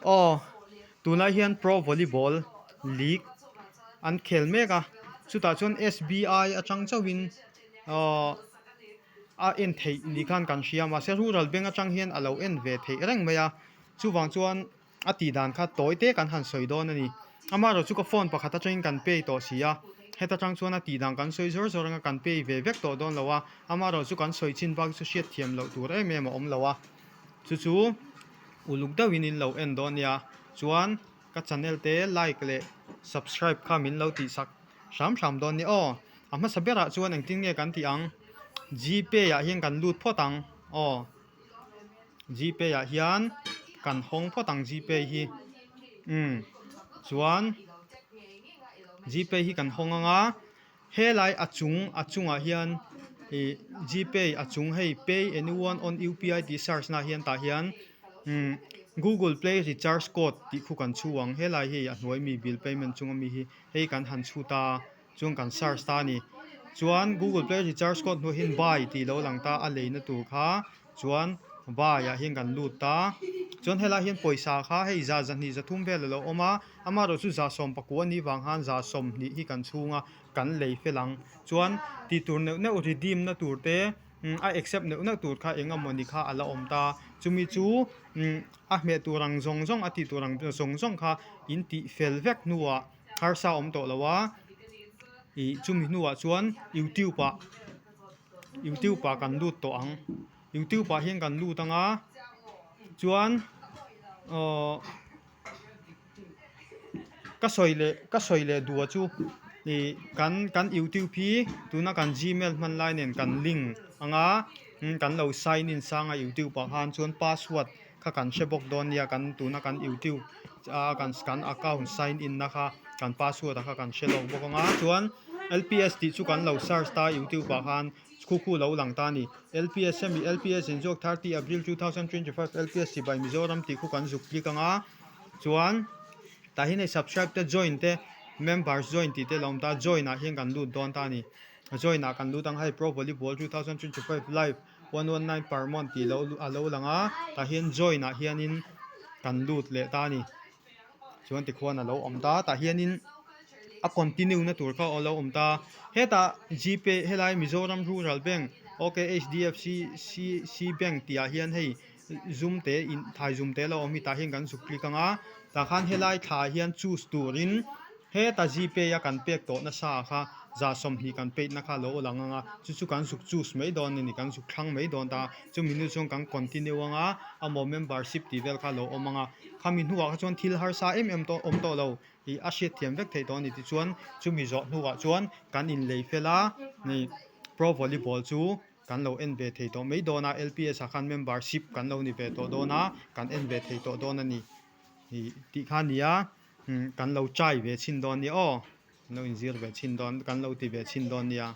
Aw tunlai hian pro volleyball league an khel mek a chutah chuan SBI atang chauhin aww a en theih ni khan kan hria mahse rural bank atang hian a lo en ve theih reng mai a chuvang chuan a tih dan kha tawi te kan han sawi dawn a ni amaherawh chu ka phone pakhat atangin kan pay tawh si a heta tang chuan a tih dan kan sawi zawr zawr anga kan pay ve vek tawh dawn lo a amaherawh chu kan sawi chin bak chu hriat thiam loh tur em em a awm lo a chu chu uluk deuhin in lo en dawn nia chuan ka channel te like leh subscribe kha min lo tih sak hram hram dawn nia aw a hmasa berah chuan engtin nge kan tih ang gpay ah hian kan lut phawt ang aw. Gpay ah hian kan hawng phawt ang gpay hi umm chuan gpay hi kan hawng ang a helai a chung a chungah hian ih gpay a chung hei pay anyone on UPI tih search na ah hian tah hian umm google play recharge code tih khu kan chhu ang helai hi a hnuai mi bill payment chunga mi hi hei kan han chhut a. Chuan kan search ta a ni. Chuan Google Play recharge code hnuah hian buy tih lo lang ta a leina tur kha chuan buy ah hian kan lut ta. Chuan helai hian pawisa kha hei za zahnih zathum vel a lo awm a, amaherawh chu za sawm pakua anih vang khan za sawmhnih hi kan chhung a kan lei fel ang. Chuan tih tur neuh neuh redeem na tur te a accept neuh neuh tur kha eng emawni kha a la awm ta. Chumi chu a hmeh tur ang zawng zawng a tih tur ang zawng zawng kha in tih fel vek hnuah. Harsa awm tawh lo a, ih chumi hnuah chuan youtube ah youtube ah kan lut tawh ang youtube ah hian kan lut ang a chuan aww ka sawi leh ka sawi leh duh a chu ih kan kan youtube hi tuna kan gmail hman lai nen kan link ang a kan lo sign in sang a youtube ah khan chuan password. Kha kan hre bawk dawn nia kan tuna kan youtube a kan kan account sign in na kha kan password a kha kan hre lawk bawk anga chuan lps tih chu kan lo search ta youtube ah khan khu khu lo lang ta a ni lps hemi lps in zawk 30 april 2025 lps chibai mizoram tih khu kan zuk click anga chuan tah hian hei subscribe te join te members join tih te a lo awm ta join ah hian kan lut dawn ta a ni join ah kan lut ang hei pro volleyball 2025 live. 119 per month tih lo a lo lang a tah hian join ah hianin kan lut leh ta a ni chuan tikhuan a lo awm ta tah hianin a continue na tur kha a lo awm ta hetah gpay helai Mizoram Rural Bank ok HDFC C C bank tih ah hian hei zum te in thai zum te a lo awm hi tah hian kan zuk click ang a tah khan helai thla ah hian choose turin. Heta Gpay a kan pek tawh nasa kha 30 kan peihna kha a lo lang ang a, chu chu kan zuk choose mai dawn a ni, kan zuk thlang mai dawn ta a, chumi hnu chuan kan continue ang a, amaw membership tih vel kha a lo awm ang a, khami hnuah kha chuan thil harsa em em tawh awm tawh lo ih a hriatthiam vek theih tawh a ni tichuan chumi zawh hnuah chuan kan inlei fel a ni pro volleyball chu kan lo en ve thei tawh mai dawn a, LPS ah khan membership kan lo ni ve tawh dawn a, kan en ve thei tawh dawn a ni ih tih kha a ni a. Kan lo chai ve chhin dawn nia aw, kan lo inzir ve chhin dawn, kan lo ti ve chhin dawn nia.